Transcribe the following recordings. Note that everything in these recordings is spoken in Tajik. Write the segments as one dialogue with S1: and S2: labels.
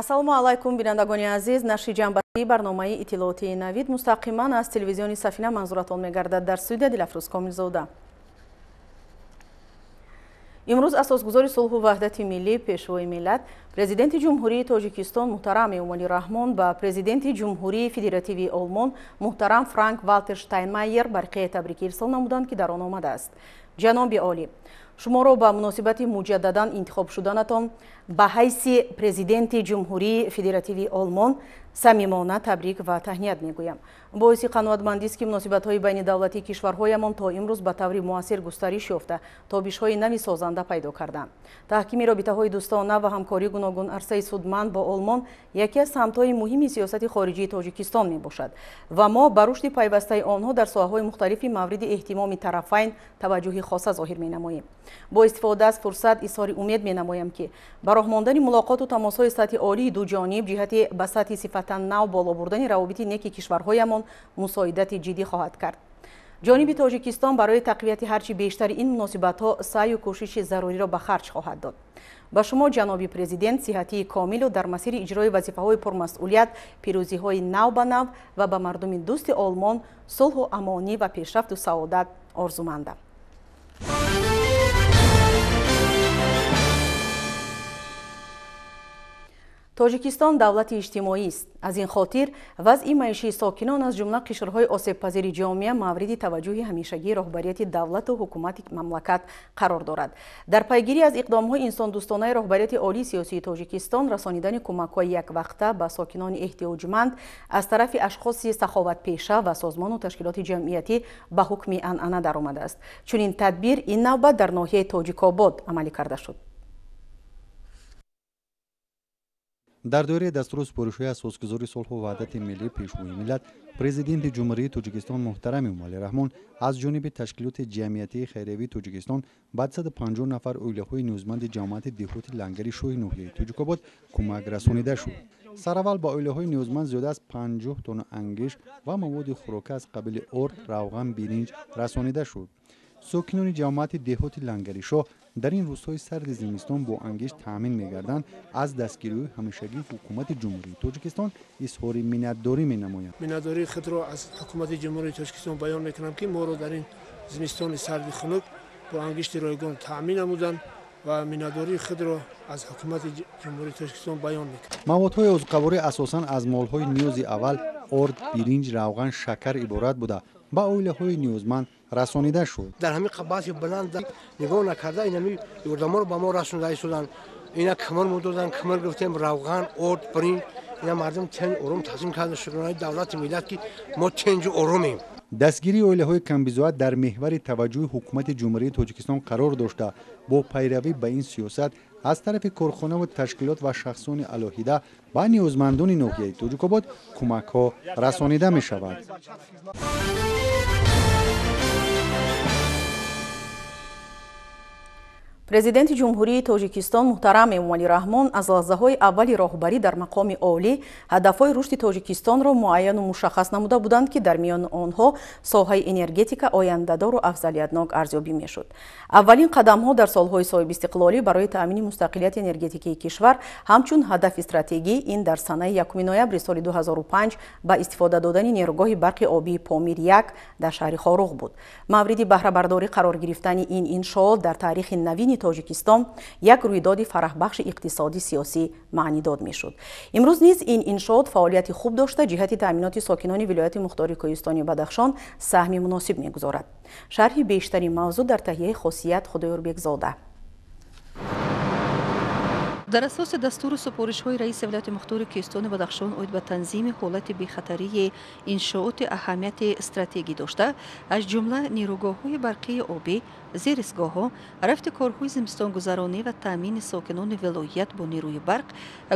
S1: Ассалому алайкум, бинандагони азиз. Нашри ҷанбаи барномаи иттилоотии Навид мустақиман аз телевизиони Сафина манзуратон мегардад. Дар студия Дилафрӯз Комилзода. Имрӯз асосгузори сулҳу ваҳдати миллӣ, пешвои миллат, президенти Ҷумҳурии Тоҷикистон муҳтарам Эмомалӣ Раҳмон ба президенти Ҷумҳурии Федеративии Олмон муҳтарам Франк Валтер Штайнмайер барқияи табрикӣ ирсол намуданд, ки дар он омадааст: Ҷаноби олӣ, шуморо ба муносибати муҷаддадан интихоб шуданатон ба ҳайси президенти Ҷумҳурии Федеративии Олмон самимона табрик ва таҳният мегӯям. Боиси қаноатмандист, ки муносибатҳои байни давлатии кишварҳоямон то имрӯз ба таври муассир густариш ёфта, тобишҳои нави созанда пайдо карданд. Таҳкими робитаҳои дӯстона ва ҳамкории гуногунарсаи судманд бо Олмон яке аз самтҳои муҳими сиёсати хориҷии Тоҷикистон мебошад ва мо ба рушди пайвастаи онҳо дар соҳаҳои мухталифи мавриди эҳтимоми тарафайн таваҷҷӯҳи хоса зоҳир менамоем. Бо истифода аз фурсат изҳори умед менамоям, ки ба роҳ мондани мулоқоту тамосҳои сатҳи олии дуҷониб ҷиҳати ба сатҳи сифатан нав боло бурдани равобити неки кишварҳоямон мусоидати ҷиддӣ хоҳад кард. Ҷониби Тоҷикистон барои тақвияти ҳарчи бештари ин муносибатҳо саъю кӯшиши заруриро ба харҷ хоҳад дод. Ба шумо, ҷаноби президент, сиҳатии комилу дар масири иҷрои вазифаҳои пурмасъулият пирӯзиҳои нав ба нав ва ба мардуми дӯсти Олмон сулҳу амонӣ ва пешрафту саодат орзумандам. Тоҷикистон давлати иҷтимоист. Аз ин хотир вазъи маишии сокинон, аз ҷумла қишрҳои осебпазири ҷомеа, мавриди таваҷҷӯҳи ҳамешагии роҳбарияти давлату ҳукумати мамлакат қарор дорад. Дар пайгирӣ аз иқдомҳои инсондӯстонаи роҳбарияти олии сиёсии Тоҷикистон, расонидани кӯмакҳои яквақта ба сокинони эҳтиёҷманд аз тарафи ашхоси саховатпеша ва созмону ташкилоти ҷамъиятӣ ба ҳукми анъана даромадааст. Чунин тадбир ин навбат дар ноҳияи Тоҷикобод амалӣ карда шуд.
S2: Дар доираи дастуру супоришҳои асосгузори сулҳу ваҳдати миллӣ, пешвои миллат, президенти Ҷумҳурии Тоҷикистон муҳтарам Эмомалӣ Раҳмон аз ҷониби ташкилоти ҷамъиятии хайриявии Тоҷикистон ба 250 нафар оилаҳои ниёзманди ҷамоати деҳоти Лангари Шоҳи ноҳияи Тоҷикобод кӯмак расонида шуд. Сараввал ба оилаҳои ниёзманд зиёда аз 50 тонна ангишт ва маводи хӯрока аз қабили орд, равған, биринҷ расонида шуд. Сокинони ҷамоати деҳоти Лангаришоҳ дар ин рӯзҳои сарди зимистон бо ангишт таъмин мегарданд, аз дастгириҳои ҳамешагии ҳукумати Ҷумҳурии Тоҷикистон изҳори миннатдорӣ менамоянд.
S3: Миннатдории худро аз ҳукумати Ҷумҳурии Тоҷикистон баён мекунам, ки моро дар ин зимистони сарди хунук бо ангишти ройгон таъмин намуданд ва миннатдории худро аз ҳукумати Ҷумҳурии Тоҷикистон баён мекунам.
S2: Маводҳои озуқаворӣ асосан аз молҳои ниёзи аввал орд, биринҷ, равған, шакар иборат буда, ба оилаҳои ниёзманд расонида шуд.
S4: Дар ҳамин баъзе баланд нигоҳ накарда инами ёрдаморо ба мо расонида истоданд. Ина камар мо доданд, камар гирифтем, равған, орд, биринҷ. Ина мардум тенҷ ором тақсим карда, шукронаи давлати миллат, ки мо тенҷу оромем.
S2: Дастгирии оилаҳои камбизоат дар меҳвари таваҷҷӯҳи ҳукумати Ҷумҳурии Тоҷикистон қарор дошта, бо пайравӣ ба ин сиёсат аз тарафи корхонаву ташкилот ва шахсони алоҳида ба ниёзмандони ноҳияи Тоҷикобод кӯмакҳо расонида мешавад.
S1: Президенти Ҷумҳурии Тоҷикистон муҳтарам Эмомалӣ Раҳмон аз лаҳзаҳои аввали роҳбарӣ дар мақоми олӣ ҳадафҳои рушди Тоҷикистонро муайяну мушаххас намуда буданд, ки дар миёни онҳо соҳаи энергетика ояндадору афзалиятнок арзёбӣ мешуд. Аввалин қадамҳо дар солҳои соҳибистиқлолӣ барои таъмини мустақилияти энергетикии кишвар ҳамчун ҳадафи стратегӣ ин дар санаи 1 ноябри соли 2005 ба истифода додани нерӯгоҳи барқи обии Помир 1 дар шаҳри Хоруғ буд. Мавриди баҳрабардорӣ қарор гирифтани ин иншоот дар таърихи навини Тоҷикистон як рӯйдоди фараҳбахши иқтисодӣ сиёсӣ маънидод мешуд. Имрӯз низ ин иншоот фаъолияти хуб дошта, ҷиҳати таъминоти сокинони вилояти мухтори Кӯҳистони Бадахшон саҳми муносиб мегузорад. Шарҳи бештари мавзӯъ дар таҳияи Хосият Худоёрбекзода.
S5: Дар асоси дастуру супоришҳои раиси вилояти мухтори Кӯҳистони Бадахшон оид ба танзими ҳолати бехатарии иншооти аҳамияти стратегӣ дошта, аз ҷумла нерӯгоҳҳои барқии обӣ, зеристгоҳҳо, рафти корҳои зимистонгузаронӣ ва таъмини сокинони вилоят бо нерӯи барқ,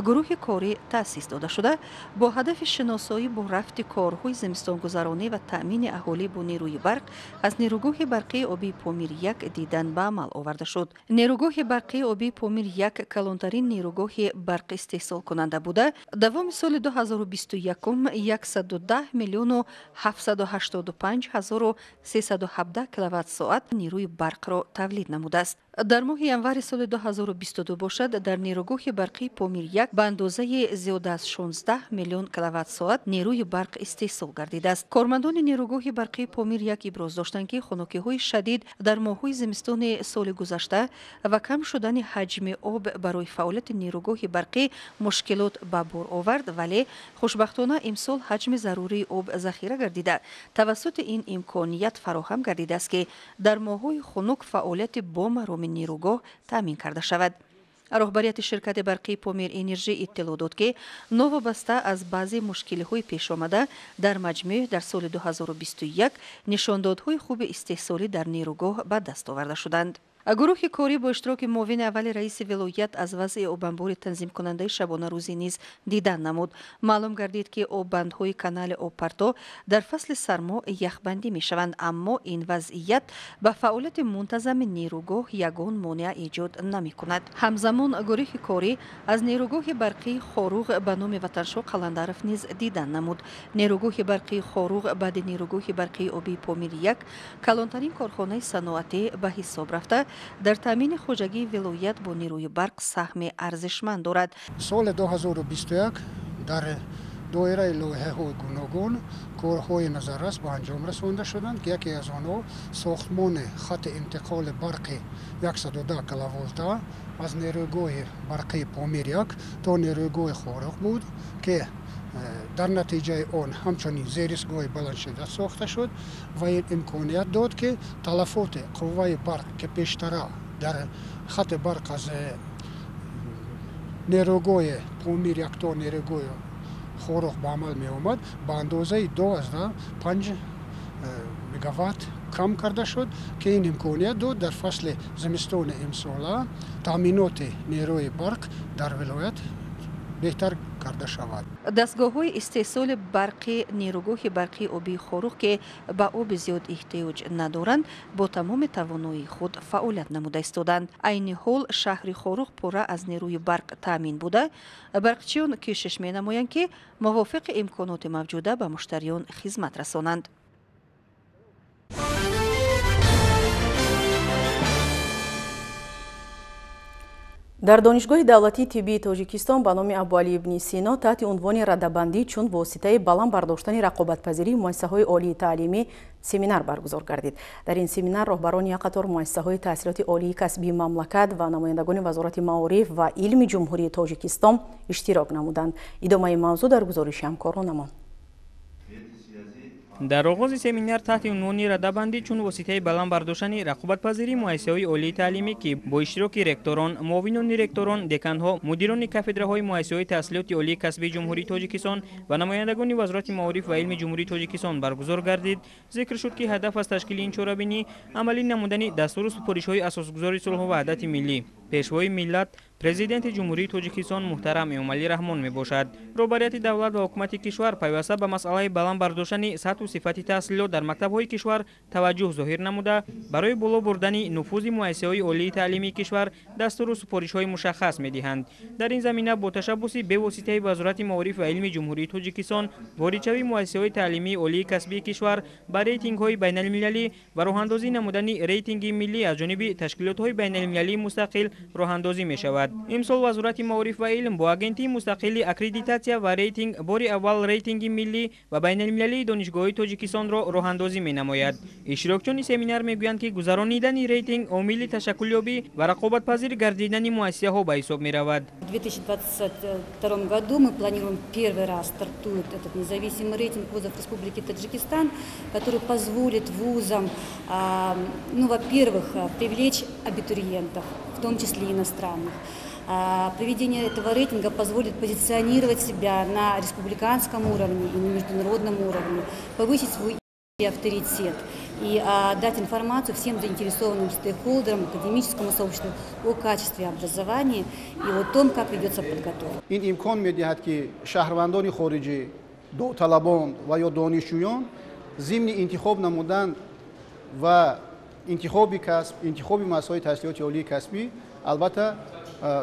S5: гурӯҳи корӣ таъсис дода шуда, бо ҳадафи шиносоӣ бо рафти корҳои зимистонгузаронӣ ва таъмини аҳолӣ бо нерӯи барқ аз нерӯгоҳи барқии обии Помир 1 дидан ба амал оварда шуд. Нерӯгоҳи барқии обии Помир 1 калонтарин нерӯгоҳи барқ истеҳсолкунанда буда, давоми соли 2021 110 миллиону 785 ҳазору 317 киловатт-соат нерӯи барқро тавлид намудааст. Дар моҳи январи соли 2022 бошад, дар нерӯгоҳи барқии Помир 1 ба андозаи зиёда аз 16 миллион киловатт-соат нерӯи барқ истеҳсол гардидааст. Кормандони нерӯгоҳи барқии Помир 1 иброз доштанд, ки хунукиҳои шадид дар моҳҳои зимистони соли гузашта ва кам шудани ҳаҷми об барои фаъолияти нерӯгоҳи барқӣ мушкилот ба бор овард, вале хушбахтона имсол ҳаҷми зарурии об захира гардида, тавассути ин имконият фароҳам гардидааст, ки дар моҳҳои хунук фаъолияти бомароми нерӯгоҳ таъмин карда шавад. Роҳбарияти ширкати барқии Помир Энержӣ иттилоъ дод, ки новобаста аз баъзе мушкилиҳои пешомада, дар маҷмӯъ дар соли 2021 нишондодҳои хуби истеҳсолӣ дар нерӯгоҳ ба даст оварда шуданд. Гурӯҳи корӣ бо иштироки муовини аввали раиси вилоят аз вазъи обанбори танзимкунандаи шабонарӯзӣ низ дидан намуд. Маълум гардид, ки оббандҳои канали обпарто дар фасли сармо яхбандӣ мешаванд, аммо ин вазъият ба фаъолияти мунтазами нерӯгоҳ ягон монеа эҷод намекунад. Ҳамзамон гурӯҳи корӣ аз нерӯгоҳи барқии Хоруғ ба номи Ватаншоҳ Қаландаров низ дидан намуд. Нерӯгоҳи барқии Хоруғ баъди нерӯгоҳи барқии обии Помир 1 калонтарин корхонаи саноатӣ ба ҳисоб рафта, дар таъмини хоҷагии вилоят бо нерӯи барқ саҳми арзишманд дорад.
S6: Соли 2021 дар доираи лоиҳаҳои гуногун корҳои назаррас ба анҷом расонда шуданд, ки яке аз онҳо сохтмони хати интиқоли барқи 110 киловолта аз нерӯгоҳи барқии Помир 1 то нерӯгоҳи Хоруғ буд, ки дар натиҷаи он ҳамчунин зеристгоҳи баландшиддат сохта шуд ва ин имконият дод, ки талафоти қувваи барқ, ки пештара дар хати барқ аз нерӯгоҳи Помир 1 то нерӯгоҳи Хоруғ ба амал меомад, ба андозаи 2,5 мегаватт кам карда шуд, ки ин имконият дод дар фасли зимистони имсола таъминоти нерӯи барқ дар вилоят беҳтар карда шавад.
S5: Дастгоҳҳои истеҳсоли барқи нерӯгоҳи барқии обии Хоруғ, ки ба оби зиёд эҳтиёҷ надоранд, бо тамоми тавоноии худ фаъолият намуда истоданд. Айни ҳол шаҳри Хоруғ пурра аз нерӯи барқ таъмин буда, барқчиён кӯшиш менамоянд, ки мувофиқи имконоти мавҷуда ба муштариён хизмат расонанд.
S1: Дар Донишгоҳи давлатии тиббии Тоҷикистон ба номи Абуалӣ ибни Сино таҳти унвони радабандӣ чун воситаи баланд бардоштани рақобатпазирии муассисаҳои олии таълимӣ семинар баргузор гардид. Дар ин семинар роҳбарони як қатор муассисаҳои таҳсилоти олии касбии мамлакат ва намояндагони Вазорати маориф ва илми Ҷумҳурии Тоҷикистон иштирок намуданд. Идомаи мавзӯъ дар гузориши ҳамкоронамон.
S7: Дар оғози семинар таҳти унвони радабандӣ чун воситаи баланд бардоштани рақобатпазирии муассисаҳои олии таълимӣ, ки бо иштироки ректорон, муовинони ректорон, деканҳо, мудирони кафедраҳои муассисаҳои таҳсилоти олии касбии Ҷумҳурии Тоҷикистон ва намояндагони Вазорати маориф ва илми Ҷумҳурии Тоҷикистон баргузор гардид, зикр шуд, ки ҳадаф аз ташкили ин чорабинӣ амалӣ намудани дастуру супоришҳои асосгузори сулҳу ваҳдати миллӣ, пешвои миллат, Президенти Ҷумҳурии Тоҷикистон муҳтарам Эмомалӣ Раҳмон мебошад. Роҳбарияти давлат ва ҳукумати кишвар пайваста ба масъалаи баланд бардоштани сатҳу сифати таҳсилот дар мактабҳои кишвар таваҷҷӯҳ зоҳир намуда, барои боло бурдани нуфузи муассисаҳои олии таълимии кишвар дастуру супоришҳои мушаххас медиҳанд. Дар ин замина бо ташаббуси бевоситаи Вазорати маориф ва илми Ҷумҳурии Тоҷикистон воридшавии муассисаҳои таълимии олии касбии кишвар ба рейтингҳои байналмилалӣ ва роҳандозӣ намудани рейтинги миллӣ аз ҷониби ташкилотҳои байналмилалии мустақил роҳандозӣ мешавад. Имсол Вазорати маориф ва илм бо агентии мустақили аккредитатсия ва рейтинг бори аввал рейтинги миллӣ ва байналмилалии донишгоҳҳои Тоҷикистонро роҳандозӣ менамояд. Иштирокчиёни семинар мегӯянд, ки гузаронидани рейтинг омили ташаккулёбӣ ва рақобатпазир гардидани муассисаҳо ба ҳисоб меравад.
S8: В 2022 году мы планируем, первый раз стартует этот независимый рейтинг вузов Республики Таджикистан, который позволит вузам, ну, во-первых, привлечь абитуриентов, в том числе иностранных. Проведение этого рейтинга позволит позиционировать себя на республиканском уровне и на международном уровне, повысить свой авторитет и дать информацию всем заинтересованным стейкхолдерам, академическому сообществу о качестве образования и о том, как ведется подготовка.
S9: Ин имкон медиҳад, ки шаҳрвандони хориҷӣ, довталабон ва ё донишҷӯён зимни интихоб намудан ва интихоби касб, интихоби муассисаҳои таҳсилоти олии касбӣ, албатта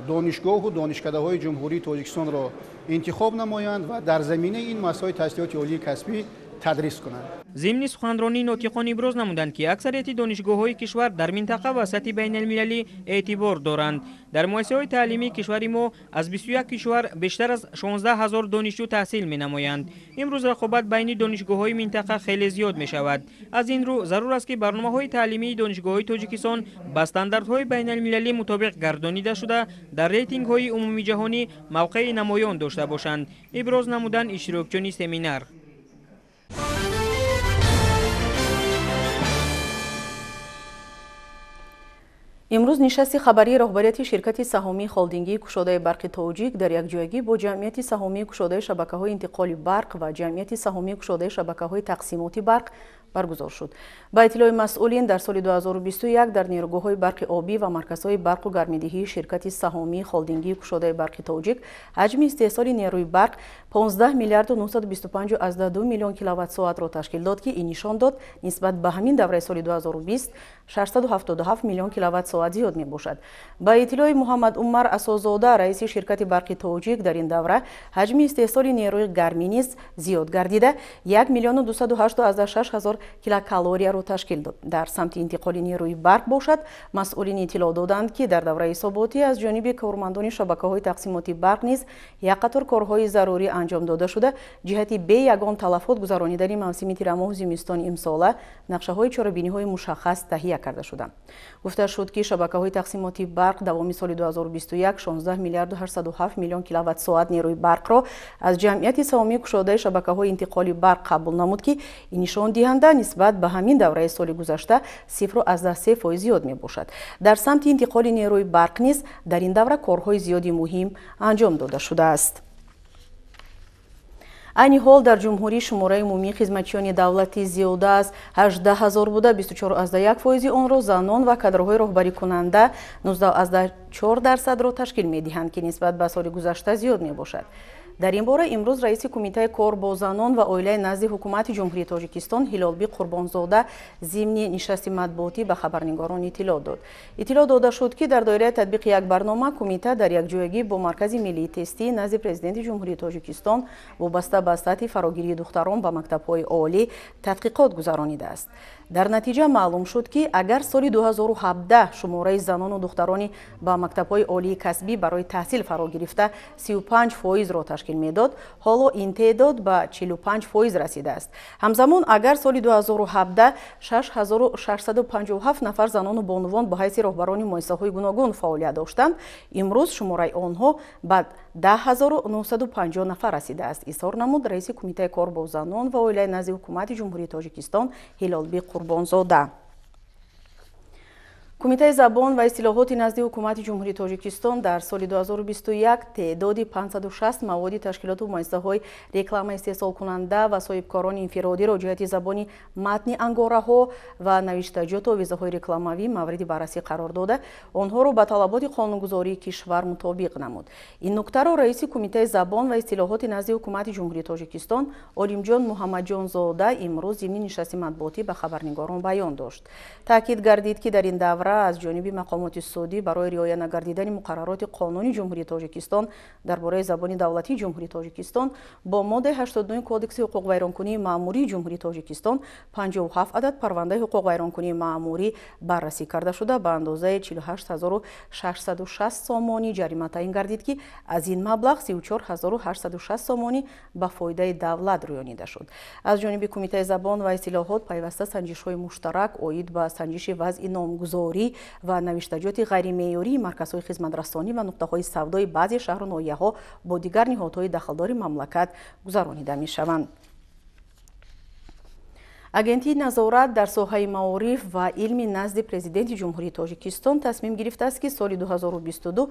S9: донишгоҳу донишкадаҳои Ҷумҳурии Тоҷикистонро интихоб намоянд ва дар заминаи ин муассисаҳои таҳсилоти олии касбӣ тадрис кунанд.
S7: Зимни суханронии нотиқон иброз намуданд, ки аксарияти донишгоҳҳои кишвар дар минтақа ва сатҳи байналмилалӣ эътибор доранд. Дар муассисаҳои таълимии кишвари мо аз 21 кишвар бештар аз 16 ҳазор донишҷӯ таҳсил менамоянд. Имрӯз рақобат байни донишгоҳҳои минтақа хеле зиёд мешавад. Аз ин рӯ зарур аст, ки барномаҳои таълимии донишгоҳҳои Тоҷикистон ба стандартҳои байналмилалӣ мутобиқ гардонида шуда, дар рейтингҳои умумиҷаҳонӣ мавқеи намоён дошта бошанд, иброз намуданд иштирокчиёни семинар.
S1: Имрӯз нишасти хабарии роҳбарияти ширкати саҳомии холдингии кушодаи барқи тоҷик дар якҷоягӣ бо ҷамъияти саҳомии кушодаи шабакаҳои интиқоли барқ ва ҷамъияти саҳомии кушодаи шабакаҳои тақсимоти барқ баргузор шуд. Ба иттилои масъулин, дар соли 2021 дар нерӯгоҳҳои барқи обӣ ва марказҳои барқу гармидиҳии ширкати саҳомии холдингии кушодаи барқи тоҷик ҳаҷми истеҳсоли нерӯи барқ 15 миллиарду 925,2 миллион киловатт-соатро ташкил дод, ки ин нишон дод нисбат ба ҳамин давраи соли 2020 677 миллион киловатт-соат зиёд мебошад. Ба иттилои Муҳаммад Умар Асозода, раиси ширкати барқи тоҷик, дар ин давра ҳаҷми истеҳсоли нерӯи гармӣ низ зиёд гардида 1 миллиону 208,6 ҳазор килокалорияро ташкил дод. Дар самти интиқоли нерӯи барқ бошад, масъулин иттилоъ доданд, ки дар давраи ҳисоботӣ аз ҷониби кормандони шабакаҳои тақсимоти барқ низ як қатор корҳои зарурӣ анҷом дода шуда, ҷиҳати бе ягон талафот гузаронидани мавсими тирамоҳу зимистони имсола нақшаҳои чорабиниҳои мушаххас таҳия карда шуданд. Гуфта шуд, ки шабакаҳои тақсимоти барқ давоми соли 2021 16 миллиарду 807 миллион киловатт-соат нерӯи барқро аз ҷамъияти саҳомии кушодаи шабакаҳои интиқоли барқ қабул намуд, ки ин нишондиҳанда нисбат ба ҳамин давраи соли гузашта 0,3% зиёд мебошад. Дар самти интиқоли нерӯи барқ низ дар ин давра корҳои зиёди муҳим анҷом дода шудааст. Айни ҳол дар ҷумҳурӣ шумораи умумии хизматчиёни давлатӣ зиёда аз 18 ҳазор буда, 24,1% онро занон ва кадрҳои роҳбарикунанда 19,4%-ро ташкил медиҳанд, ки нисбат ба соли гузашта зиёд мебошад. Дар ин бора имрӯз раиси кумитаи кор бо занон ва оилаи назди ҳукумати Ҷумҳурии Тоҷикистон Ҳилолбӣ Қурбонзода зимни нишасти матбуотӣ ба хабарнигорон иттилоъ дод. Иттилоъ дода шуд, ки дар доираи татбиқи як барнома кумита дар якҷоягӣ бо Маркази миллии тестӣ назди Президенти Ҷумҳурии Тоҷикистон вобаста ба сатҳи фарогирии духтарон ба мактабҳои олӣ тадқиқот гузаронидааст. Дар натиҷа маълум шуд, ки агар соли 2017 шумораи занону духтарони ба мактабҳои олии касбӣ барои таҳсил фаро гирифта 35%-ро ташкил медод, ҳоло ин теъдод ба 45% расидааст. Ҳамзамон, агар соли 2017 6657 нафар занону бонувон ба ҳайси роҳбарони муассисаҳои гуногун фаъолият доштанд, имрӯз шумораи онҳо ба 10950 нафар расидааст, изҳор намуд раиси кумитаи кор бо занон ва оилаи назди ҳукумати Ҷумҳурии Тоҷикистон Ҳилолбӣ Қурбонзода. Кумитаи забон ва истилоҳоти назди ҳукумати Ҷумҳурии Тоҷикистон дар соли 2021 теъдоди 560 маводи ташкилоту муассисаҳои реклама истеҳсолкунанда ва соҳибкорони инфиродиро ҷиҳати забони матни ангораҳо ва навиштаҷоту овезаҳои рекламавӣ мавриди баррасӣ қарор дода, онҳоро ба талаботи қонунгузории кишвар мутобиқ намуд. Ин нуктаро раиси Кумитаи забон ва истилоҳоти назди ҳукумати Ҷумҳурии Тоҷикистон Олимҷон Муҳаммадҷонзода имрӯз зимни нишасти матбуотӣ ба хабарнигорон баён дошт. Таъкид гардид, ки дар ин давра аз ҷониби мақомоти судӣ барои риоя нагардидани муқаррароти қонуни Ҷумҳурии Тоҷикистон дар бораи забони давлатии Ҷумҳурии Тоҷикистон бо моддаи 89 Кодекси ҳуқуқвайронкунии маъмурии Ҷумҳурии Тоҷикистон 57 адад парвандаи ҳуқуқвайронкунии маъмурӣ баррасӣ карда шуда, ба андозаи 48660 сомонӣ ҷарима таъин гардид, ки аз ин маблағ 34860 сомонӣ ба фоидаи давлат рӯёнида шуд. Аз ҷониби Кумитаи забон ва истилоҳот пайваста санҷишҳои муштарак оид ба санҷиши вазъи номгузорӣ ва навиштаҷоти ғайримеъёрии марказҳои хизматрасонӣ ва нуқтаҳои савдои баъзе шаҳру ноҳияҳо бо дигар ниҳодҳои дахлдори мамлакат гузаронида мешаванд. Агентии назорат дар соҳаи маориф ва илми назди Президенти Ҷумҳурии Тоҷикистон тасмим гирифтааст, ки соли 2022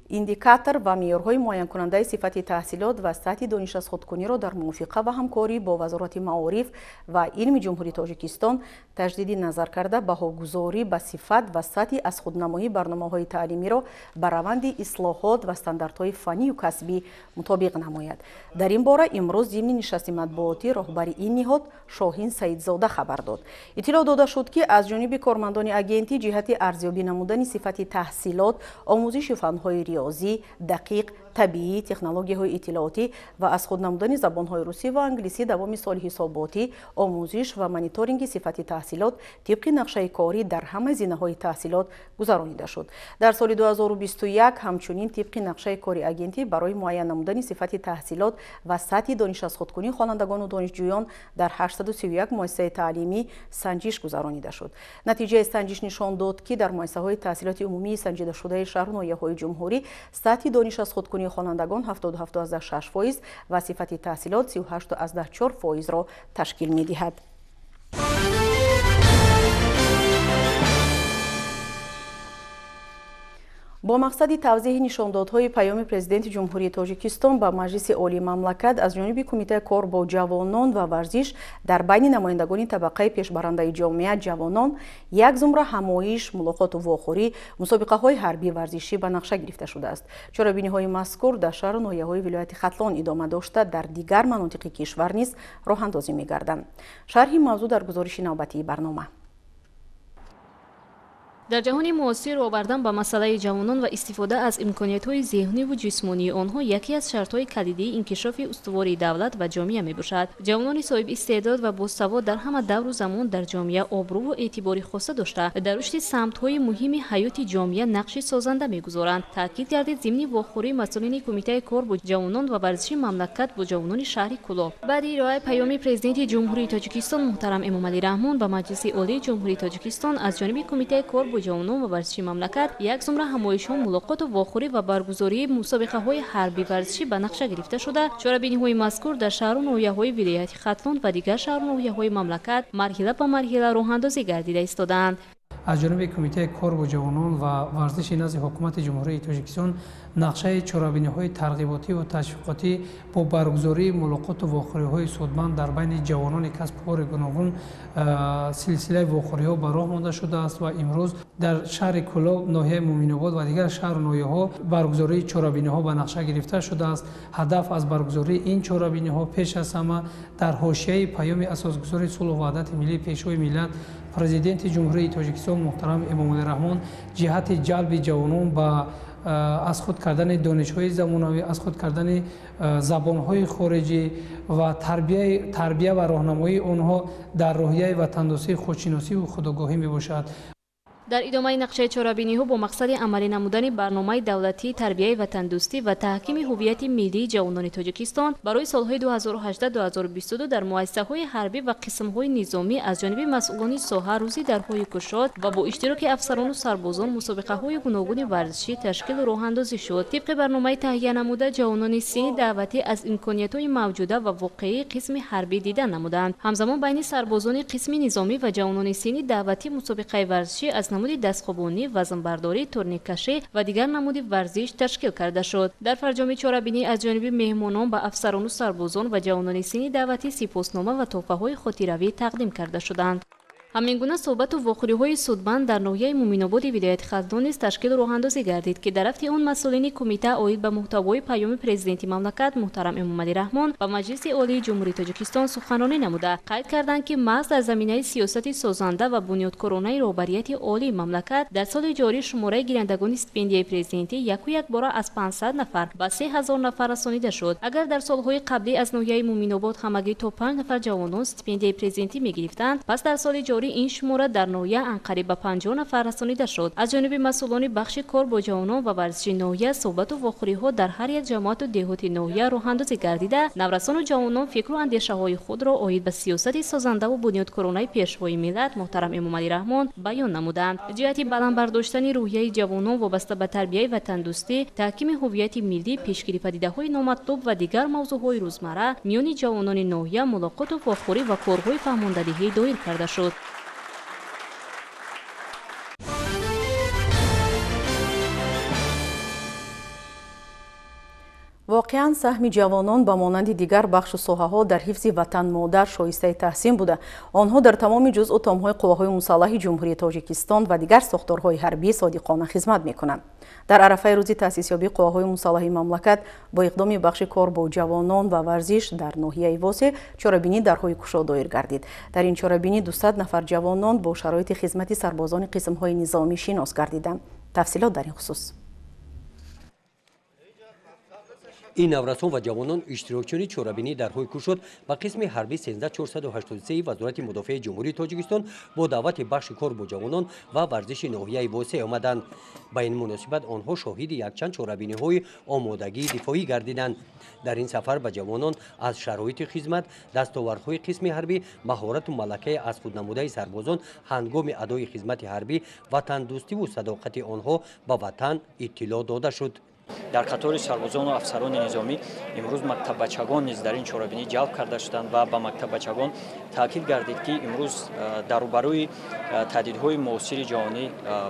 S1: индикатор ва меъёрҳои муайянкунандаи сифати таҳсилот ва сатҳи дониш аз худкуниро дар мувофиқа ва ҳамкорӣ бо Вазорати маориф ва илми Ҷумҳурии Тоҷикистон таҷдиди назар карда, баҳогузорӣ ба сифат ва сатҳи аз худнамоии барномаҳои таълимиро ба раванди ислоҳот ва стандартҳои фаннию касбӣ мутобиқ намояд. Дар ин бора имрӯз зимни нишасти матбуотӣ роҳбари ин ниҳод Шоҳин Саидзода Саидзода хабар дод. Иттилоъ дода шуд, ки аз ҷониби кормандони агентӣ ҷиҳати арзёбӣ намудани сифати таҳсилот, омӯзиши фанҳои риёзӣ, дақиқ, табиӣ, технологияҳои иттилоотӣ ва аз худ намудани забонҳои русӣ ва англисӣ давоми соли ҳисоботӣ, омӯзиш ва мониторинги сифати таҳсилот тибқи нақшаи корӣ дар ҳамаи зинаҳои таҳсилот гузаронида шуд. Дар соли 2021 ҳамчунин тибқи нақшаи кори агентӣ барои муайян намудани сифати таҳсилот ва сатҳи дониш аз худкунии хонандагону донишҷӯён дар 831 муассисаи таълимӣ санҷиш гузаронида шуд. Натиҷаи санҷиш нишон дод, ки дар муассисаҳои таҳсилоти умумии санҷидашудаи шаҳру ноҳияҳои ҷумҳурӣ сатҳи дониш аз худкунии хонандагон 77,6% ва сифати таҳсилот 38,4%-ро ташкил медиҳад. Бо мақсади тавзеҳи нишондодҳои паёми Президенти Ҷумҳурии Тоҷикистон ба Маҷлиси Олии мамлакат аз ҷониби Кумитаи кор бо ҷавонон ва варзиш дар байни намояндагони табақаи пешбарандаи ҷомеа ҷавонон як зумра ҳамоиш, мулоқоту вохӯрӣ, мусобиқаҳои ҳарбӣ варзишӣ ба нақша гирифта шудааст. Чорабиниҳои мазкур дар шаҳру ноҳияҳои вилояти Хатлон идома дошта, дар дигар манотиқи кишвар низ роҳандозӣ мегарданд. Шарҳи мавзӯъ дар гузориши навбатии барнома.
S10: Дар ҷаҳони муосир овардан ба масъалаи ҷавонон ва истифода аз имкониятҳои зеҳниву ҷисмонии онҳо яке аз шартҳои калидии инкишофи устувори давлат ва ҷомеа мебошад. Ҷавонони соҳиби истеъдод ва босавод дар ҳама давру замон дар ҷомеа обрӯву эътибори хоса дошта, дар рушди самтҳои муҳими ҳаёти ҷомеа нақши созанда мегузоранд. Таъкид гардид зимни вохӯрии масъулини Кумитаи кор бо ҷавонон ва варзиши мамлакат бо ҷавонони шаҳри Кӯлоб. Баъди ироаи паёми Президенти Ҷумҳурии Тоҷикистон муҳтарам Эмомалӣ Раҳмон ба Маҷлиси Олии Ҷумҳурии Тоҷикистон аз ҷониби Кумитаи кор бо ҷавонон ва варзиши мамлакат як зумра ҳамоишҳо, мулоқоту вохӯрӣ ва баргузории мусобиқаҳои ҳарбӣ варзишӣ ба нақша гирифта шуда, чорабиниҳои мазкур дар шаҳру ноҳияҳои вилояти Хатлон ва дигар шаҳру ноҳияҳои мамлакат марҳила ба марҳила роҳандозӣ гардида истодаанд.
S11: Аз ҷониби Кумитаи кор бо ҷавонон ва варзиши назди Ҳукумати Ҷумҳурии Тоҷикистон нақшаи чорабиниҳои тарғиботӣ ва ташвиқотӣ бо баргузории мулоқоту вохӯриҳои судманд дар байни ҷавонони касбу кори гуногун силсилаи вохӯриҳо ба роҳ монда шудааст ва имрӯз дар шаҳри Кӯлоб, ноҳияи Муминобод ва дигар шаҳру ноҳияҳо баргузории чорабиниҳо ба нақша гирифта шудааст. Ҳадаф аз баргузории ин чорабиниҳо пеш аз ҳама дар ҳошияи паёми асосгузори сулҳу ваҳдати миллӣ, Пешвои миллат, Президенти Ҷумҳурии Тоҷикистон муҳтарам Эмомалӣ Раҳмон ҷиҳати ҷалби ҷавонон ба аз худ кардани донишҳои замонавӣ, аз худ кардани забонҳои хориҷӣ ва тарбия ва роҳнамоии онҳо дар рӯҳияи ватандӯстӣ, худшиносӣ ва худогоҳӣ мебошад.
S10: Дар идомаи нақшаи чорабиниҳо бо мақсади амалӣ намудани барномаи давлатии тарбияи ватандӯстӣ ва таҳкими ҳуввияти миллии ҷавонони Тоҷикистон барои солҳои 2018-2022 дар муассисаҳои ҳарбӣ ва қисмҳои низомӣ аз ҷониби масъулони соҳа рӯзи дарҳои кушод ва бо иштироки афсарону сарбозон мусобиқаҳои гуногуни варзишӣ ташкилу роҳандозӣ шуд. Тибқи барномаи таҳия намуда, ҷавонони синни даъватӣ аз имкониятҳои мавҷуда ва воқеии қисми ҳарбӣ дида намуданд. Ҳамзамон байни сарбозони қисми низомӣ ва ҷавонони синни даъватӣ мусобиқаи варзишӣ аз намуди дастхобонӣ, вазнбардорӣ, турниккашӣ ва дигар намуди варзиш ташкил карда шуд. Дар фарҷоми чорабинӣ аз ҷониби меҳмонон ба афсарону сарбозон ва ҷавонони синни даъватӣ сипоснома ва тӯҳфаҳои хотиравӣ тақдим карда шуданд. Ҳамин гуна суҳбату вохӯриҳои судманд дар ноҳияи Муминободи вилояти Хатлон низ ташкилу роҳандозӣ гардид, ки дар рафти он масъулини кумита оид ба муҳтавои паёми Президенти мамлакат муҳтарам Эмомалӣ Раҳмон ба Маҷлиси Олии Ҷумҳурии Тоҷикистон суханронӣ намуда, қайд карданд, ки маҳз дар заминаи сиёсати созанда ва бунёдкоронаи роҳбарияти олии мамлакат дар соли ҷорӣ шумораи гирандагони стипендияи президентӣ яку якбора аз 500 нафар ба 3000 нафар расонида шуд. Агар дар солҳои қаблӣ аз ноҳияи Муминобод ҳамагӣ то 5 нафар ҷавонон стипендияи президентӣ мегирифтанд, пас дар соли ҷорӣ ин шумора дар ноҳия анқариб ба 50 нафар расонида шуд. Аз ҷониби масъулони бахши кор бо ҷавонон ва варзиши ноҳия суҳбату вохӯриҳо дар ҳар як ҷамоату деҳоти ноҳия роҳандозӣ гардида, наврасону ҷавонон фикру андешаҳои худро оид ба сиёсати созандаву бунёдкоронаи Пешвои миллат муҳтарам Эмомалӣ Раҳмон баён намуданд. Ҷиҳати баланд бардоштани рӯҳияи ҷавонон вобаста ба тарбияи ватандӯстӣ, таҳкими ҳуввияти миллӣ, пешгирӣ падидаҳои номатлуб ва дигар мавзӯъҳои рӯзмарра миёни ҷавонони ноҳия мулоқоту вохӯрӣ ва корҳои фаҳмондадиҳӣ доир карда шуд.
S1: Воқеан саҳми ҷавонон ба монанди дигар бахшу соҳаҳо дар ҳифзи ватан модар шоистаи таҳсин буда. Онҳо дар тамоми ҷузъу томҳои қувваҳои мусаллаҳи Ҷумҳурии Тоҷикистон ва дигар сохторҳои ҳарбӣ содиқона хизмат мекунанд. Дар арафаи рӯзи таъсисёбии қувваҳои мусаллаҳи мамлакат бо иқдоми бахши кор бо ҷавонон ва варзиш дар ноҳияи Восеъ чорабинӣ дарҳои кушод доир гардид. Дар ин чорабинӣ 200 нафар ҷавонон бо шароити хизмати сарбозони қисмҳои низомӣ шинос гардиданд. Тафсилот дар ин хусус.
S12: Ин наврасон ва ҷавонон иштирокчиёни чорабинии дарҳои кушод ба қисми ҳарбии 13483 Вазорати мудофиаи Ҷумҳурии Тоҷикистон бо даъвати бахши кор бо ҷавонон ва варзиши ноҳияи Восеъ омаданд. Ба ин муносибат онҳо шоҳиди якчанд чорабиниҳои омодагии дифоӣ гардиданд. Дар ин сафар ба ҷавонон аз шароити хизмат, дастовардҳои қисми ҳарбӣ, маҳорату малакаи аз худнамудаи сарбозон ҳангоми адои хизмати ҳарбӣ, ватандӯстиву садоқати онҳо ба ватан иттилоъ дода шуд.
S13: Дар қатори сарбозону афсарони низомӣ имрӯз мактаббачагон низ дар ин чорабинӣ ҷалб карда шуданд ва ба мактаббачагон таъкид гардид, ки имрӯз дар рӯбарӯи таҳдидҳои муосири ҷаҳонӣ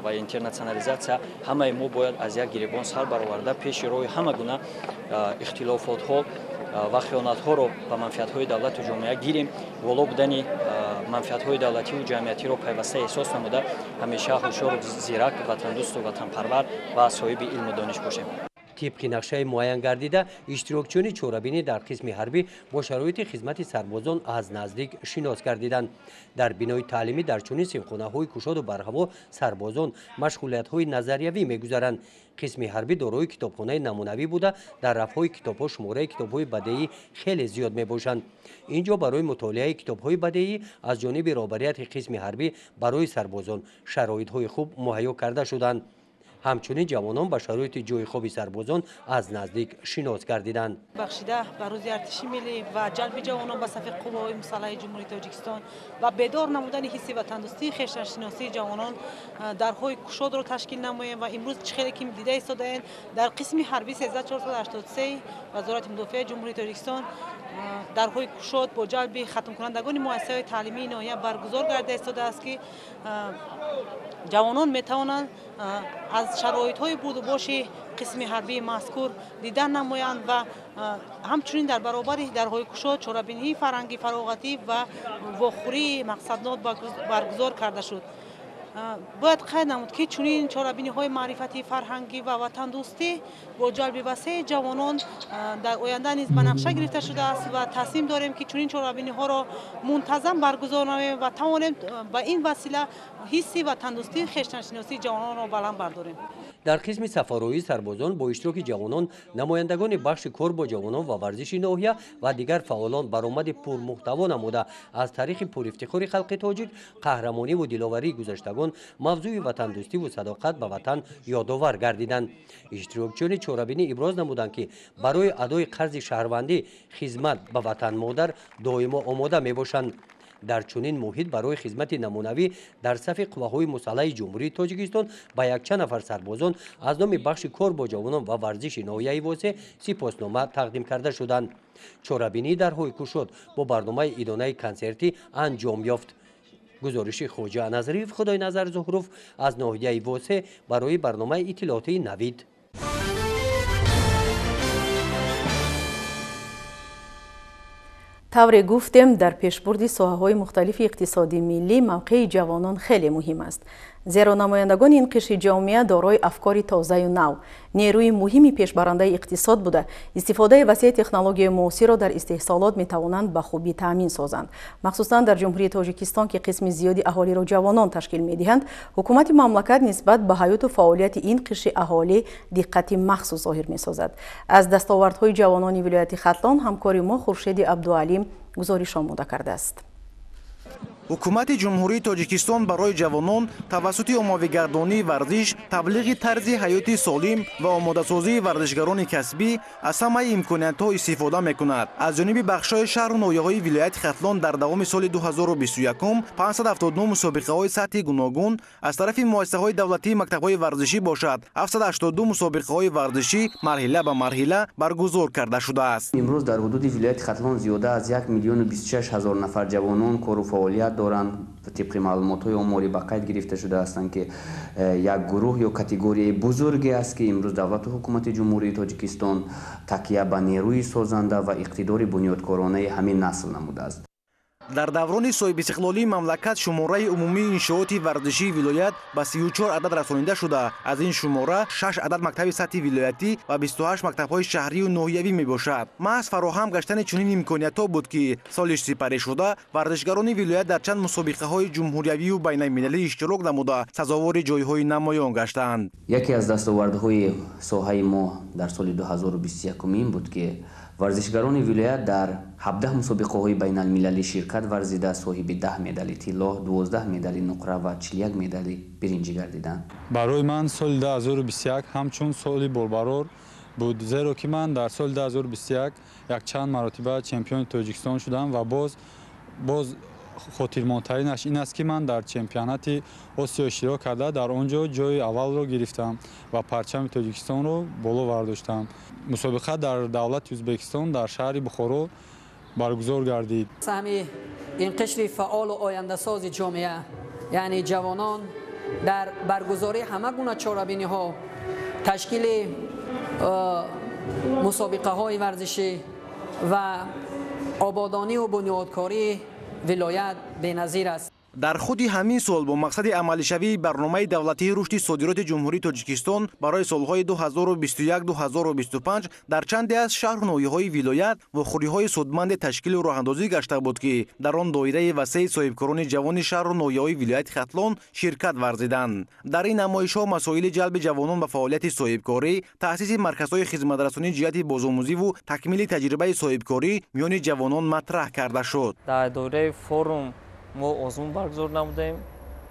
S13: ва интернатсионализатсия ҳамаи мо бояд аз як гиребон сар бароварда пеши роҳи ҳама гуна ихтилофотҳо ва хиёнатҳоро ба манфиатҳои давлату ҷомеа гирем, воло будани манфиатҳои давлативу ҷамъиятиро пайваста эҳсос намуда ҳамеша ҳушёру зирак, ватандӯсту ватанпарвар ва соҳиби илму дониш бошем.
S12: Тибқи нақшаи муайян гардида, иштирокчиёни чорабинӣ дар қисми ҳарбӣ бо шароити хизмати сарбозон аз наздик шинос гардиданд. Дар бинои таълимӣ дар чунин синфхонаҳои кушоду барҳаво сарбозон машғулиятҳои назариявӣ мегузаранд. Қисми ҳарбӣ дорои китобхонаи намунавӣ буда, дар рафҳои китобҳо шумораи китобҳои бадеӣ хеле зиёд мебошанд. Ин ҷо барои мутолиаи китобҳои бадеӣ аз ҷониби роҳбарияти қисми ҳарбӣ барои сарбозон шароитҳои хуб муҳайё карда шуданд. Ҳамчунин ҷавонон ба шароити ҷойи хоби сарбозон аз наздик шинос гардиданд.
S14: Бахшида ба рӯзи артиши миллӣ ва ҷалби ҷавонон ба сафи қувваҳои мусаллаҳи Ҷумҳурии Тоҷикистон ва бедор намудани ҳисси ватандӯстии хештаншиносии ҷавонон дарҳои кушодро ташкил намоем ва имрӯз чӣ хеле ки дида истодаем дар қисми ҳарбии 13483 Вазорати мудофиаи Ҷумҳурии Тоҷикистон дарҳои кушод бо ҷалби хатмкунандагони муассисаҳои таълимии ноҳия баргузор гарда истодааст, ки ҷавонон метавонанд аз шароитҳои будубоши қисми ҳарбии мазкур дидан намоянд ва ҳамчунин дар баробари дарҳои кушод чорабиниҳои фарҳангӣ, фароғатӣ ва вохӯрии мақсаднок баргузор карда шуд. Бояд қайд намуд, ки чунин чорабиниҳои маърифатӣ, фарҳангӣ ва ватандӯстӣ бо ҷалби васеи ҷавонон дар оянда низ ба нақша гирифта шудааст ва тасмим дорем, ки чунин чорабиниҳоро мунтазам баргузор намоем ва тавонем ба ин васила ҳисси ватандӯстии хештаншиносии ҷавононро баланд бардорем.
S12: Дар қисми сафарроии сарбозон бо иштироки ҷавонон, намояндагони бахши кор бо ҷавонон ва варзиши ноҳия ва дигар фаъолон баромади пурмуҳтаво намуда аз таърихи пурифтихори халқи тоҷик, қаҳрамониву диловарии гузаштагон, мавзӯи ватандӯстиву садоқат ба ватан ёдовар гардиданд. Иштирокчиёни чорабинӣ иброз намуданд, ки барои адои қарзи шаҳрвандӣ хизмат ба ватанмодар доимо омода мебошанд. Дар чунин муҳит барои хизмати намунавӣ дар сафи қувваҳои мусаллаҳи Ҷумҳурии Тоҷикистон ба якчанд нафар сарбозон аз номи бахши кор бо ҷавонон ва варзиши ноҳияи Восеъ сипоснома тақдим карда шуданд. Чорабинии дарҳои кушод бо барномаи идонаи консертӣ анҷом ёфт. Гузориши Хоҷа Назариев, Худойназар Зуҳуров аз ноҳияи Восеъ барои барномаи иттилоотии Навид.
S1: Тавре гуфтем, дар пешбурди соҳаҳои мухталифи иқтисоди миллӣ мавқеи ҷавонон хеле муҳим аст. Зеро намояндагони ин қишри ҷомеа дорои афкори тозаю нав, нерӯи муҳими пешбарандаи иқтисод буда, истифодаи васеи технологияи муосирро дар истеҳсолот метавонанд ба хубӣ таъмин созанд. Махсусан дар Ҷумҳурии Тоҷикистон, ки қисми зиёди аҳолиро ҷавонон ташкил медиҳанд, ҳукумати мамлакат нисбат ба ҳаёту фаъолияти ин қишри аҳолӣ диққати махсус зоҳир месозад. Аз дастовардҳои ҷавонони вилояти Хатлон ҳамкори мо Хуршеди Абдуалим гузориш омода кардааст.
S15: Ҳукумати Ҷумҳурии Тоҷикистон барои ҷавонон тавассути оммавигардонии варзиш, таблиғи тарзи ҳаёти солим ва омодасозии варзишгарони касбӣ аз ҳамаи имкониятҳо истифода мекунад. Аз ҷониби бахшҳои шаҳру ноҳияҳои вилояти Хатлон дар давоми соли 2021 579 мусобиқаҳои сатҳи гуногун аз тарафи муассисаҳои давлатии мактабҳои варзишӣ бошад, 782 мусобиқаҳои варзишӣ марҳила ба марҳила баргузор карда шудааст.
S16: Имрӯз дар ҳудуди вилояти Хатлон зиёда аз 1 026 000 нафар ҷавонон кору фаъолият доранд. Тибқи маълумотҳои оморӣ ба қайд гирифта шуда ҳастанд, ки як гурӯҳ ё категорияи бузурге аст, ки имрӯз давлату ҳукумати Ҷумҳурии Тоҷикистон такя ба нерӯи созанда ва иқтидори бунёдкоронаи ҳамин насл намудааст.
S15: Дар даврони соҳибистиқлолии мамлакат шумораи умумии иншооти варзишии вилоят ба 34 адад расонида шуда, аз ин шумора 6 адад мактаби сатҳи вилоятӣ ва 28 мактабҳои шаҳрию ноҳиявӣ мебошад. Маҳз фароҳам гаштани чунин имкониятҳо буд, ки соли сипаришуда варзишгарони вилоят дар чанд мусобиқаҳои ҷумҳуриявию байналмилалӣ иштирок намуда, сазовори ҷойҳои намоён гаштанд.
S16: Яке аз дастовардҳои соҳаи мо дар соли 2021 ин буд, ки варзишгарони вилоят дар 17 мусобиқаҳои байналмилалӣ ширкат варзида, соҳиби 10 медали тилло, 12 медали нуқра ва 41 медали биринҷӣ гардиданд.
S17: Барои ман соли 2021 ҳамчун соли борбарор буд, зеро ки ман дар соли 2021 якчанд маротиба чемпиони Тоҷикистон шудам ва боз хотирмонтаринаш ин аст, ки ман дар чемпионати Осиё иштирок карда, дар он ҷо ҷои аввалро гирифтам ва парчами Тоҷикистонро боло бардоштам. Мусобиқа дар давлати Ӯзбекистон дар шаҳри Бухоро баргузор гардид.
S18: Саҳми ин қишри фаъолу ояндасози ҷомеа, яъне ҷавонон, дар баргузории ҳама гуна чорабиниҳо, ташкили мусобиқаҳои варзишӣ ва ободониву бунёдкории вилоят беназир аст.
S15: Дар худи ҳамин сол бо мақсади амалишавии барномаи давлатии рушди содироти Ҷумҳурии Тоҷикистон барои солҳои 2021-2025 дар чанде аз шаҳру ноҳияҳои вилоят вохӯриҳои судманде ташкилу роҳандозӣ гашта буд, ки дар он доираи васеи соҳибкорони ҷавони шаҳру ноҳияҳои вилояти Хатлон ширкат варзиданд. Дар ин намоишҳо масоили ҷалби ҷавонон ба фаъолияти соҳибкорӣ, таъсиси марказҳои хизматрасонӣ ҷиҳати бозомӯзиву такмили таҷрибаи соҳибкорӣ миёни ҷавонон матраҳ карда шуд.
S19: Дар доираи форум мо озмун баргузор намудем.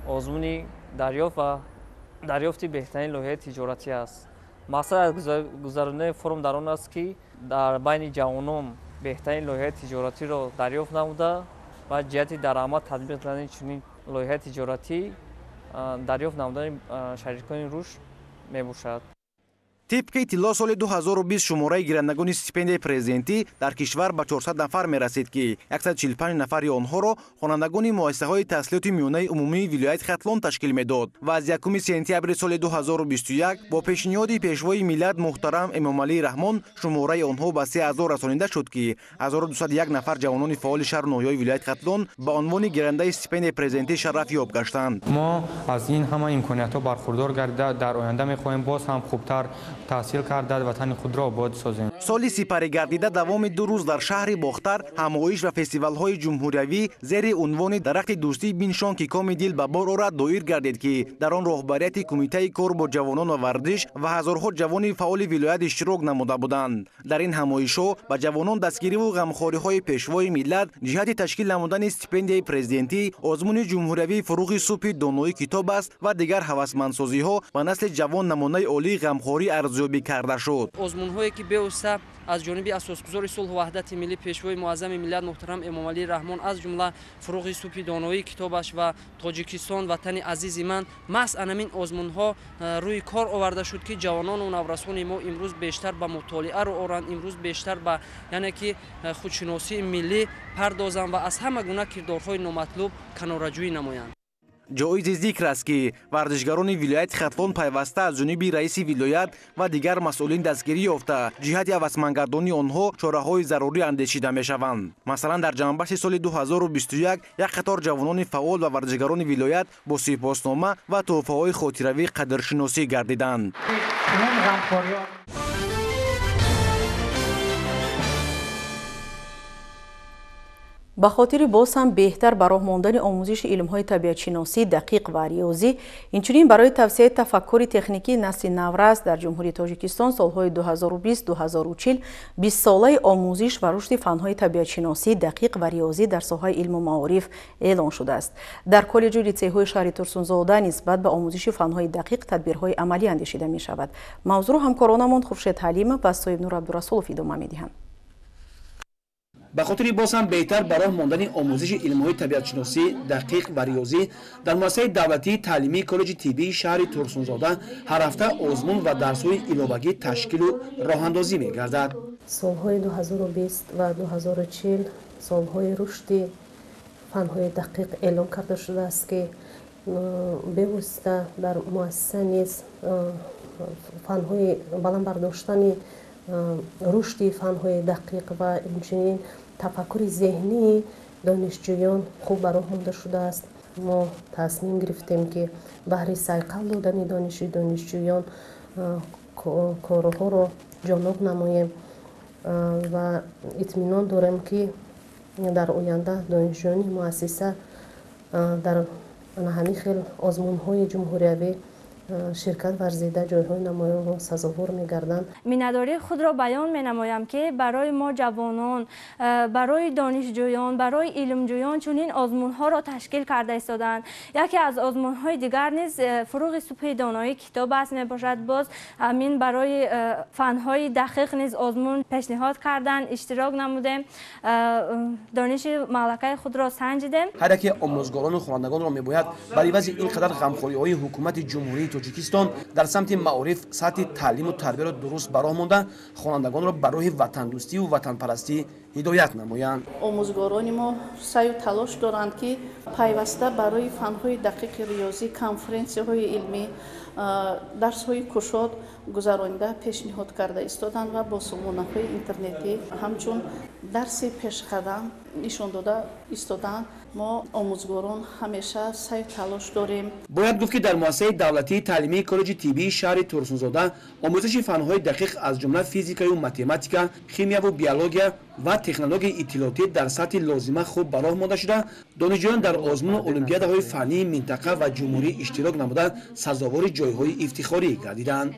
S19: Озмуни дарёфт ва дарёфти беҳтарин лоиҳаи тиҷоратӣ аст. Мақсад аз гузаронидани форум дар он аст, ки дар байни ҷавонон беҳтарин лоиҳаи тиҷоратиро дарёфт намуда ва ҷиҳати дар амал татбиқ кардани чунин лоиҳаи тиҷоратӣ дарёфт намудани шарикони рушд мебошад.
S15: Тибқи иттилоъ, соли 2020 шумораи гирандагони стипендияи президентӣ дар кишвар ба 400 нафар мерасид, ки 145 нафари онҳоро хонандагони муассисаҳои таҳсилоти миёнаи умумии вилояти Хатлон ташкил медод ва аз 1 сентябри соли 2021 бо пешниҳоди пешвои миллат муҳтарам Эмомалӣ Раҳмон шумораи онҳо ба 3000 расонида шуд, ки 1201 нафар ҷавонони фаъоли шаҳру ноҳияҳои вилояти Хатлон ба унвони гирандаи стипендияи президентӣ шарафёб гаштанд.
S20: Мо аз ин ҳама имкониятҳо бархурдор гардида, дар оянда мехоҳем боз ҳам хубтар таҳсил карда, ватани худро обод созем.
S15: Соли сипарӣ гардида давоми 2 рӯз дар шаҳри Бохтар ҳамоиш ва фестивалҳои ҷумҳуриявӣ зери унвони дарахти дӯстӣ биншон, ки коми дил ба бор орад доир гардид, ки дар он роҳбарияти кумитаи кор бо ҷавонон ва варзиш ва ҳазорҳо ҷавони фаъоли вилоят иштирок намуда буданд. Дар ин ҳамоишҳо ба ҷавонон дастгириву ғамхориҳои пешвои миллат ҷиҳати ташкил намудани стипендияи президентӣ, озмуни ҷумҳуриявии фуруғи субҳи доноӣ китоб аст ва дигар ҳавасмандсозиҳо ба насли ҷавон намунаи олии ғамхорӣ арзёбӣ карда шуд.
S21: Озмунҳое ки бевосита аз ҷониби асосгузори сулҳу ваҳдати миллӣ, пешвои муаззами миллат муҳтарам Эмомалӣ Раҳмон, аз ҷумла фуруғи субҳи доноии китобаш ва Тоҷикистон ватани азизи ман, маҳз анамин озмунҳо рӯи кор оварда шуд, ки ҷавонону наврасони мо имрӯз бештар ба мутолиа рӯ оранд, имрӯз бештар ба яъне ки худшиносии миллӣ пардозанд ва аз ҳама гуна кирдорҳои номатлуб канораҷӯӣ намоянд.
S15: Ҷоизи зикр аст, ки варзишгарони вилояти Хатлон пайваста аз ҷониби раиси вилоят ва дигар масъулин дастгирӣ ёфта, ҷиҳати ҳавасмандгардонии онҳо чораҳои зарурӣ андешида мешаванд. Масалан, дар ҷанбашти соли 2021 як қатор ҷавонони фаъол ва варзишгарони вилоят бо сипоснома ва тӯҳфаҳои хотиравӣ қадршиносӣ гардиданд.
S1: Ба хотири боз ҳам беҳтар ба роҳ мондани омӯзиши илмҳои табиатшиносӣ, дақиқ ва риёзӣ, инчунин барои тавсияи тафаккури техникии насли наврас дар Ҷумҳурии Тоҷикистон солҳои 2020-2040 бистсолаи омӯзиш ва рушди фанҳои табиатшиносӣ, дақиқ ва риёзӣ дар соҳаи илму маориф эълон шудааст. Дар коллеҷу литсейҳои шаҳри Турсунзода нисбат ба омӯзиши фанҳои дақиқ тадбирҳои амалӣ андешида мешавад. Мавзӯъро ҳамкоронамон Хуршед Ҳалимов ва Соҳибнур Абдурасулов идома медиҳанд.
S22: Ба хотири боз ҳам беҳтар ба роҳ мондани омӯзиши илмҳои табиатшиносӣ, дақиқ ва риёзӣ дар муассисаи давлатии таълимии коллеҷи тиббии шаҳри Турсунзода ҳар ҳафта озмун ва дарсҳои иловагӣ ташкилу роҳандозӣ мегардад.
S23: Солҳои 2020 ва 2040 солҳои рушди
S3: фанҳои дақиқ эълон карда шудааст, ки бевосита дар муассиса низ фанҳои баланд бардоштани рушди фанҳои дақиқ ва инчунин тафаккури зеҳнии донишҷӯён хуб ба роҳ монда шудааст. Мо тасмим гирифтем, ки баҳри сайқал додани дониши донишҷӯён корҳоро ҷоноб намоем ва итминон дорем, ки дар оянда донишҷӯёни муассиса дар ҳамин хел озмунҳои ҷумҳуриявӣ ширкат варзида, ҷойҳои намоёнро сазовор мегарданд.
S4: Миннатдории худро баён менамоям, ки барои мо ҷавонон, барои донишҷӯён, барои илмҷӯён чунин озмунҳоро ташкил карда истодаанд. Яке аз озмунҳои дигар низ фурӯғи субҳи доноӣ китоб аст мебошад. Боз ҳамин барои фанҳои дақиқ низ озмун пешниҳод карданд, иштирок намудем, дониши малакаи худро санҷидем.
S22: Ҳар яке омӯзгорону хонандагонро мебояд бар ивази ин қадар ғамхориҳои ҳукумати Ҷумҳурии Тоҷикистон дар самти маориф сатҳи таълиму тарбияро дуруст ба роҳ монда, хонандагонро ба роҳи ватандӯстиву ватанпарастӣ ҳидоят намоянд.
S23: Омӯзгорони мо саъю талош доранд, ки пайваста барои фанҳои дақиқи риёзӣ конференсияҳои илмӣ, дарсҳои кушод гузаронида пешниҳод карда истоданд ва бо сомонаҳои интернетӣ ҳамчун дарси пешқадам нишон дода истоданд. Мо омӯзгорон ҳамеша саъю талош дорем.
S22: Бояд гуфт, ки дар муассисаи давлатии таълимии коллеҷи тиббии шаҳри Турсунзода омӯзиши фанҳои дақиқ, аз ҷумла физикаю математика, химияву биология ва технологияи иттилоотӣ дар сатҳи лозима хуб ба роҳ монда шуда, донишҷӯён дар озмуну олимпиадаҳои фаннии минтақа ва ҷумҳурӣ иштирок намуда, сазовори ҷойҳои ифтихорӣ гардиданд.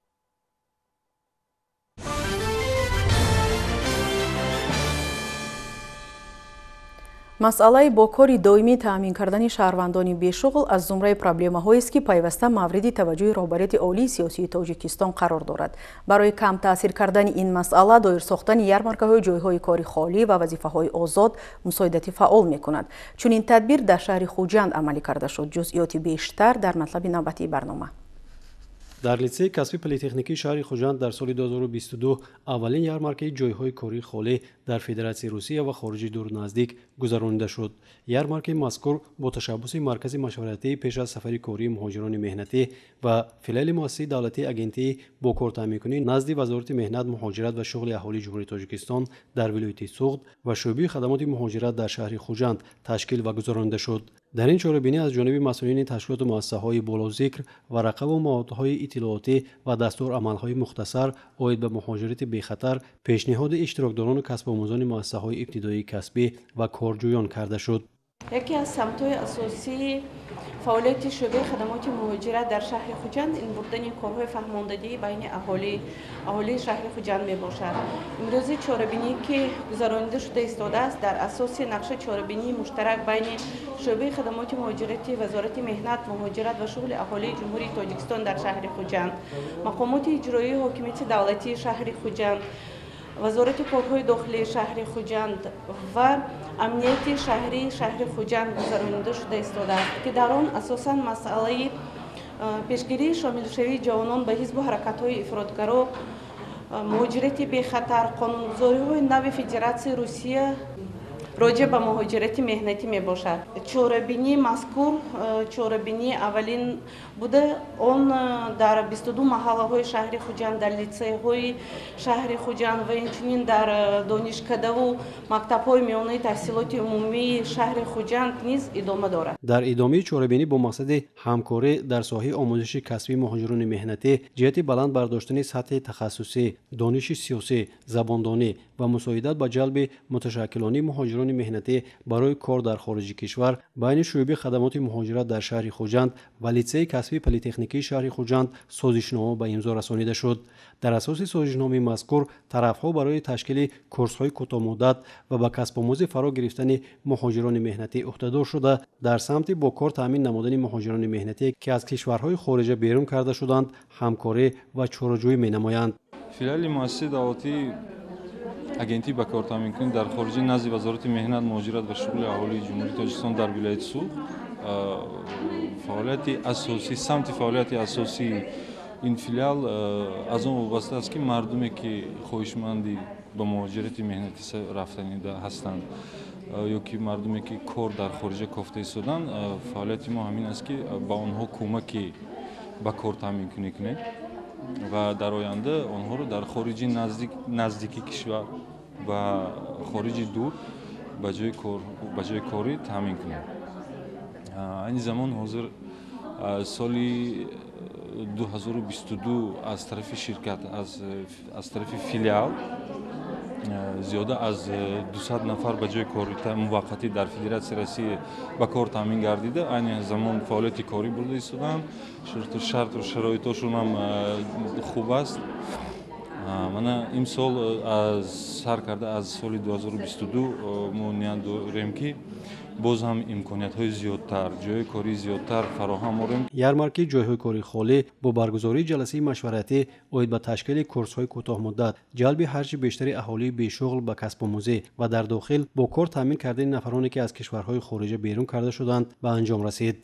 S1: Масъалаи бо кори доимӣ таъмин кардани шаҳрвандони бешуғл аз зумраи проблемаҳоест, ки пайваста мавриди таваҷҷӯҳи роҳбарияти олии сиёсии Тоҷикистон қарор дорад. Барои кам таъсир кардани ин масъала доир сохтани ярмаркаҳои ҷойҳои кори холӣ ва вазифаҳои озод мусоидати фаъол мекунад. Чунин тадбир дар шаҳри Хуҷанд амалӣ карда шуд. Ҷузъиёти бештар дар матлаби навбатии барнома.
S24: Дар литсеи касби политехникии шаҳри Хуҷанд дар соли 2022 аввалин ярмаркаи ҷойҳои кории холӣ дар Федератсияи Русия ва хориҷи дуру наздик гузаронида шуд. Ярмаркаи мазкур бо ташаббуси Маркази машваратии пеш аз сафари кории муҳоҷирони меҳнатӣ ва филиали муассисаи давлатии агентии бо кортаъминкунӣ назди Вазорати меҳнат, муҳоҷират ва шуғли аҳолии Ҷумҳурии Тоҷикистон дар вилояти Суғд ва шӯъбаи хадамоти муҳоҷират дар шаҳри Хуҷанд ташкил ва гузаронида шуд. Дар ин чорабинӣ аз ҷониби масъулини ташкилоту муассисаҳои болозикр ва рақаву маводҳои иттилоотӣ ва дастурамалҳои мухтасар оид ба муҳоҷирати бехатар пешниҳоди иштирокдорону касбомӯзони муассисаҳои ибтидоии касбӣ ва корҷӯён карда шуд.
S25: Яке аз самтҳои асосии фаъолияти шӯъбаи хадамоти муҳоҷират дар шаҳри Хуҷанд ин бурдани корҳои фаҳмондадиҳӣ байни аҳолии шаҳри Хуҷанд мебошад. Имрӯзи чорабинӣ, ки гузаронида шуда истодааст, дар асоси нақша чорабинии муштарак байни шӯъбаи хадамоти муҳоҷирати Вазорати меҳнат, муҳоҷират ва шуғли аҳолии Ҷумҳурии Тоҷикистон дар шаҳри Хуҷанд, мақомоти иҷроии ҳокимияти давлатии шаҳри Хуҷанд, Вазорати корҳои дохилии шаҳри Хуҷанд ва амнияти шаҳрии шаҳри Хуҷанд гузаронида шуда истодааст, ки дар он асосан масъалаи пешгирии шомилшавии ҷавонон ба ҳизбу ҳаракатҳои ифротгаро, муҳоҷирати бехатар, қонунгузориҳои нави Федератсияи Русия роҷеъ ба муҳоҷирати меҳнатӣ мебошад. Чорабинии мазкур чорабинии аввалин буда, он дар 22 маҳаллаҳои шаҳри Хуҷанд, дар литсейҳои шаҳри Хуҷанд ва инчунин дар донишкадаву мактабҳои миёнаи таҳсилоти умумии шаҳри Хуҷанд низ идома дорад.
S24: Дар идомаи чорабинӣ бо мақсади ҳамкорӣ дар соҳаи омӯзиши касбии муҳоҷирони меҳнатӣ ҷиҳати баланд бардоштани сатҳи тахассусӣ, дониши сиёсӣ, забондонӣ ва мусоидат ба ҷалби муташаккилонии муҳоҷирони меҳнатӣ барои кор дар хориҷи кишвар байни шӯъбаи хадамоти муҳоҷират дар шаҳри Хуҷанд ва литсеи касбии политехникии шаҳри Хуҷанд созишнома ба имзо расонида шуд. Дар асоси созишномаи мазкур тарафҳо барои ташкили курсҳои кӯтоҳмуддат ва ба касбомӯзӣ фаро гирифтани муҳоҷирони меҳнатӣ ӯҳдадор шуда, дар самти бо кор таъмин намудани муҳоҷирони меҳнатӣ, ки аз кишварҳои хориҷа берун карда шуданд, ҳамкорӣ ва чораҷӯӣ менамоянд.
S26: Филиали муассисаи давлатии агентии ба кор таъминкунӣ дар хориҷи назди Вазорати меҳнат, муҳоҷират ва шуғли аҳолии Ҷумҳурии Тоҷикистон дар вилояти Суғд фаъолияти асосӣ, самти фаъолияти асосии ин филиал аз он вобаста аст, ки мардуме, ки хоҳишманди ба муҳоҷирати меҳнатӣ рафтанӣ ҳастанд, ё ки мардуме ки кор дар хориҷа кофта истоданд, фаъолияти мо ҳамин аст, ки ба онҳо кӯмаки ба кор таъминкунӣ кунем ва дар оянда онҳоро дар хориҷи наздики кишвар ва хориҷи дур ба ҷои корӣ таъмин кунем. Айни замон ҳозир соли 2022 аз тарафи ширкат, аз тарафи филиал зиёда аз 200 нафар ба ҷои кори муваққатӣ дар Федератсияи Россия ба кор таъмин гардида, айни замон фаъолияти корӣ бурда истоданд. Шарту шароитошон ҳам хуб аст. Мана имсол сар карда аз соли 2022 мо ният дорем, ки боз ҳам имкониятҳои зиёдтар, ҷойи кории зиёдтар фароҳам орем.
S24: Ярмаркаи ҷойҳои кории холӣ бо баргузории ҷаласаи машваратӣ оид ба ташкили курсҳои кӯтоҳмуддат, ҷалби ҳарчи бештари аҳолии бешуғл ба касбомӯзӣ ва дар дохил бо кор таъмин кардани нафароне, ки аз кишварҳои хориҷа берун карда шуданд, ба анҷом расид.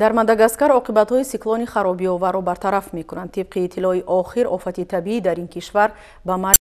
S1: Дар Мадагаскар оқибатҳои циклони харобиоварро бартараф мекунанд. Тибқи иттилои охир, офати табиӣ дар ин кишвар ба марги